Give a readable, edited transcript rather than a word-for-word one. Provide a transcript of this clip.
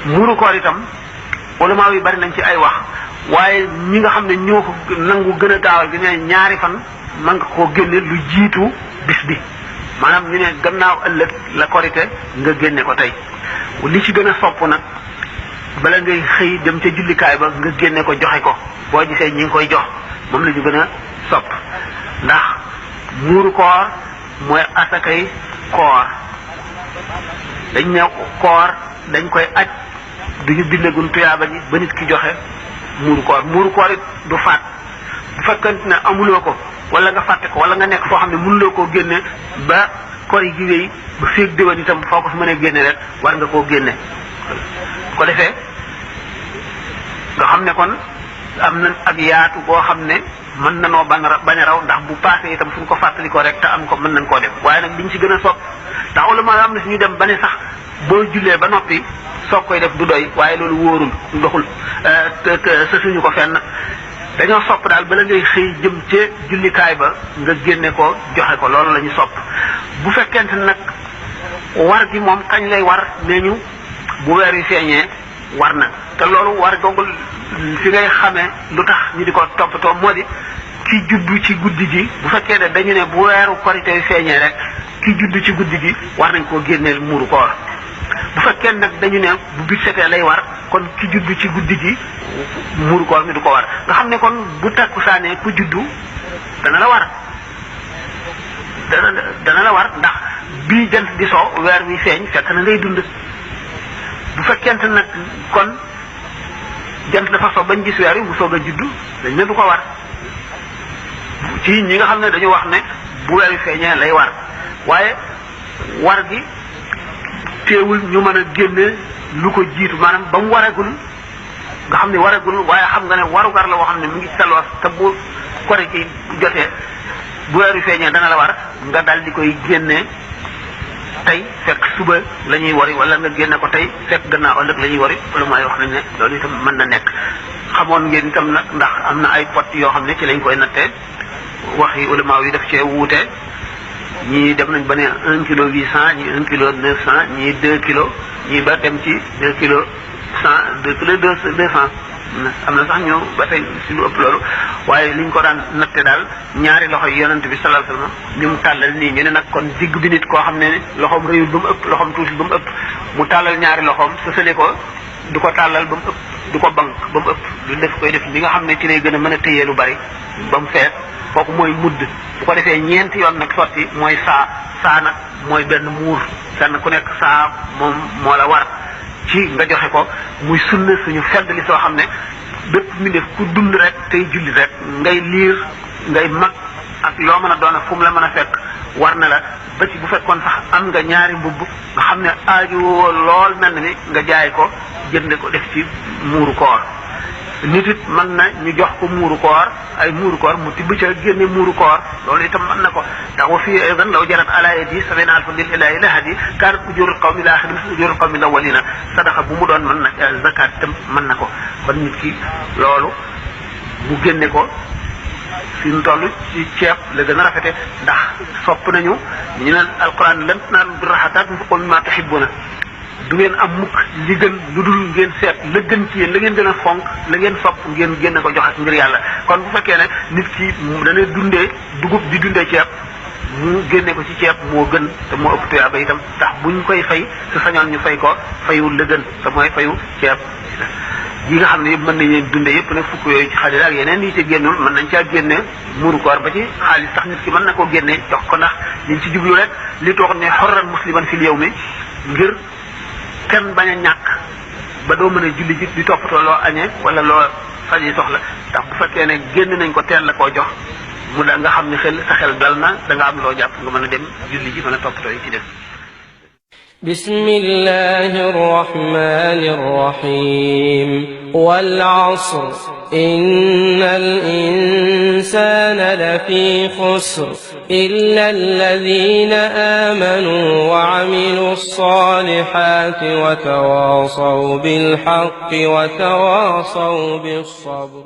muuru koor itam ulama yi bari nañ ci ay wax waaye ñi nga xam ne ñoo ko nangu gën a gaawal gi ne ñaari fan man nga koo génne lu jiitu bis bi maanaam ñu ne gannaaw ëllëg la korite nga génne ko tey li ci gën a sopp nag bala ngay xëy dem ca jullikaay ba nga génne ko joxe ko boo gisee ñi ngi koy jox moom la ñu gën a sopp ndax muuru koor mooy asakay koor dañ ne koor dañ koy aj duñu bindagun tuyaaba ji ba nit ki joxe muuru koor it du faat bu fekkante ne amuloo ko wala nga fàtte ko wala nga nekk foo xam ne mënuloo koo génne ba kor yi gi wéy ba féeg déwén itam foo ko fi mën a génne rek war nga koo génne ko defee nga xam ne kon am na ak yaatu boo xam ne mën na noo bañ a raw ndax bu paasee itam fu ñu ko fàttalikoo rek te am ko mën nañ koo def waaye nag liñ ci gën a sopp ndax ulama am na suñu dem ba ne sax boo jullee ba noppi soog koy def du doy waaye loolu wóorul doxul sa suñu ko fenn dañoo sopp daal bala ngay xëy jëm ca jullikaay ba nga génne ko joxe ko loolu la ñu sopp bu fekkente nag war gi moom kañ lay war nee ñu bu weer wi feeñee war na te loolu war googu fi ngay xamee lu tax ñu di ko toppatoo moo di ki juddu ci guddi gi bu fekkee ne dañu ne bu weeru korite wi feeñee rek ki juddu ci guddi gi war nañ koo génneel muuru koor bu fekkee nag dañu ne bu bit setee lay war kon ki juddu ci guddi gi muuru koor mi du ko war nga xam ne kon bu takkusaanee ku juddu dana la war dana la war ndax bii jant di soo weer wi feeñ fekk na ngay dund bu fekkente nag kon jant dafa so bañ gis weer wi mu soog a juddu dañ ne du ko war ci ñi nga xam ne dañu wax ne bu weer wi feeñee lay war waaye war gi teewul ñu mën a génne lu ko jiitu maanaam ba mu waragul nga xam ne waragul waaye xam nga ne warugar la woo xam ne mu ngi saloos te bu kori ci jotee bu weer wi feeñee dana la war nga dal di koy génne tey fekk suba la ñuy wari wala nga génne ko tey fekk gannaaw ëllëg la ñuy wari wala mooy wax nañ ne loolu itam mën na nekk xamoon ngeen itam nag ndax am na ay pot yoo xam ne ci lañ koy nattee wax yi ulama yi daf cee wuute ñii dem nañ ba ne 1 kilo 800 ñii 1 kilo 900 ñii 2 kilos ñii ba dem ci 2 kilos 100 2 kilos 200 am na sax ñëw ba tey si lu ëpp loolu waaye liñ ko daan natte daal ñaari loxo yi yonent bi sallallahu alayhi wasallam ñu mu tàllal nii ñu ne nag kon digg bi nit koo xam ne loxoom rëyul ba mu ëpp loxoom tuuti ba mu ëpp mu tàllal ñaari loxoom sësale ko du ko tàllal ba mu ëpp du ko bank ba mu ëpp lu def koy def li nga xam ne ci lay gën a mën a téyee lu bari ba mu fees kooku mooy mudd bu ko defee ñeenti yoon nag sotti mooy saa nag mooy benn muur kenn ku nekk saa moom moo la war ci nga joxe ko muy sunna suñu fedd li soo xam ne bépp mi def ku dund rek tey julli rek ngay liir ngay mag ak loo mën a doon fu mu la mën a fekk war na la ba ci bu fekkoon sax am nga ñaari mbubb nga xam ne aaju lool mel na ni nga jaay ko jënd ko def ci muuru koor nit it mën na ñu jox ko muuru koor ay muuru koor mu tibb ca génne muuru koor loolu itam mën na ko ndax wa fii aydan law jarat ala yadi sabina alfa lil ilahi lahadi kaanat ujurul qawmi l axirin misl ujurul qawmi l awalina sadaxa bu mu doon mën na zakat itam mën na ko kon nit ki loolu mu génne ko fi mu toll ci ceeb la gën a rafete ndax sopp nañu ñu ne alquran lan tanaalu birra hattaa tunfiqu mimmaa tuhibbuuna du ngeen am mukk li gën lu dul ngeen seet la gën ci yéen la ngeen gën a fonk la ngeen sopp ngeen génne ko joxe ngir yàlla kon bu fekkee ne nit ki dana dundee dugub di dundee ceeb mu génne ko ci ceeb moo gën te moo ëpp tuyaaba itam ndax buñ koy fay su sañoon ñu fay ko fayul la gën te mooy fayu ceeb yi nga xam ne yëpp mën nañ leen dundee yëpp nag fukk yooyu ci xaalis ak yeneen yi ci génnul mën nañ caa génne muuru koor ba ci xaalis tax nit ki mën na koo génne jox ko ndax liñ ci jublu rek li toog ne xorran musliman fil yawmi ngir kenn bañ a ñàkk ba doo mën a julli ji di toppatoo loo añee wala loo faji soxla ndax bu fekkee ne génn nañ ko teel la koo jox mu da nga xam ne sa xel dal na da nga am loo jàpp nga mën a dem julli ji mën a toppatoo yi ci def بسم الله الرحمن الرحيم والعصر إن الإنسان لفي خسر إلا الذين آمنوا وعملوا الصالحات وتواصوا بالحق وتواصوا بالصبر